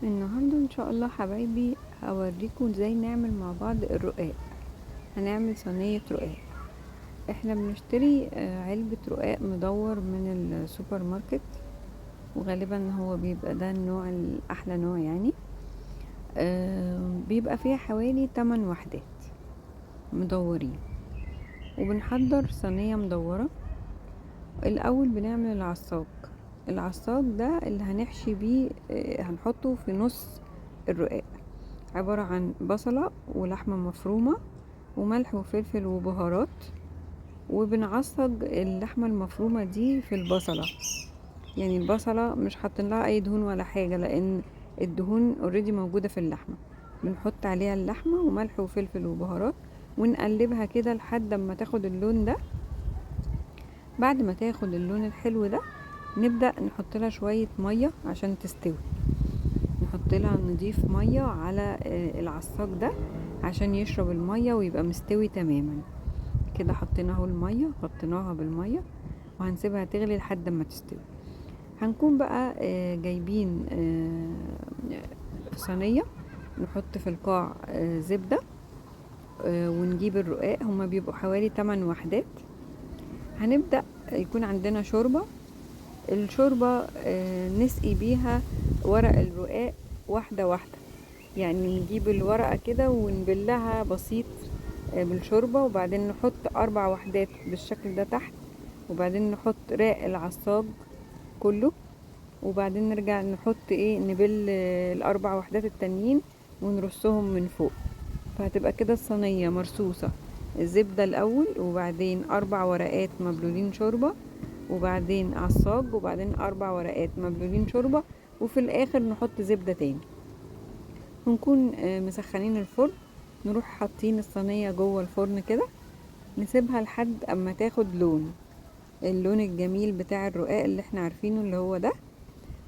النهاردة ان شاء الله حبايبي هوريكم ازاي نعمل مع بعض الرقاق. هنعمل صينية رقاق. احنا بنشتري علبة رقاق مدور من السوبر ماركت، وغالبا هو بيبقى ده النوع الاحلى نوع يعني. بيبقى فيها حوالي 8 وحدات مدورين. وبنحضر صينية مدورة. الاول بنعمل العصاج. العصاج ده اللي هنحشي بيه، هنحطه في نص الرقاق، عبارة عن بصلة ولحمة مفرومة وملح وفلفل وبهارات. وبنعصج اللحمة المفرومة دي في البصلة، يعني البصلة مش حاطين لها اي دهون ولا حاجة لان الدهون already موجودة في اللحمة. بنحط عليها اللحمة وملح وفلفل وبهارات ونقلبها كده لحد ما تاخد اللون ده. بعد ما تاخد اللون الحلو ده نبدأ نحط لها شوية مية عشان تستوي. نحط لها، نضيف مية على العصاج ده عشان يشرب المية ويبقى مستوي تماما. كده حطينا اهو المية، غطيناها بالمية وهنسيبها تغلي لحد ما تستوي. هنكون بقى جايبين صينية نحط في القاع زبدة، ونجيب الرقاق. هما بيبقوا حوالي 8 وحدات. هنبدأ يكون عندنا شوربة. الشوربة نسقي بيها ورق الرقاق واحدة واحدة، يعني نجيب الورقة كده ونبلها بسيط بالشوربة، وبعدين نحط 4 وحدات بالشكل ده تحت، وبعدين نحط راق العصاج كله، وبعدين نرجع نحط نبل ال4 وحدات التانيين ونرصهم من فوق. فهتبقى كده الصينية مرصوصة، الزبدة الأول، وبعدين 4 ورقات مبلولين شوربة، وبعدين عصاج، وبعدين 4 ورقات مبلولين شوربة، وفي الآخر نحط زبدة تاني. ونكون مسخنين الفرن، نروح حاطين الصينية جوه الفرن كده، نسيبها لحد اما تاخد لون، اللون الجميل بتاع الرقاق اللي احنا عارفينه اللي هو ده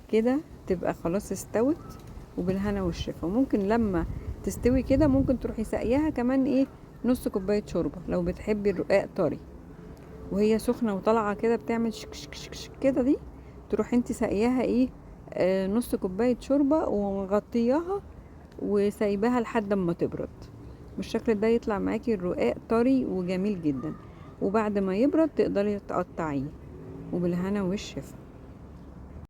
كده، تبقى خلاص استوت وبالهنا والشفا. وممكن لما تستوي كده ممكن تروحي ساقياها كمان نص كوباية شوربة لو بتحبي الرقاق طري، وهي سخنة وطالعة كده بتعمل شك شك شك شك كده، دي تروحي انت ساقياها نص كوباية شوربة ومغطياها وسايباها لحد ما تبرد. بالشكل ده يطلع معاكي الرقاق طري وجميل جدا، وبعد ما يبرد تقدري تقطعيه، وبالهنا والشفا.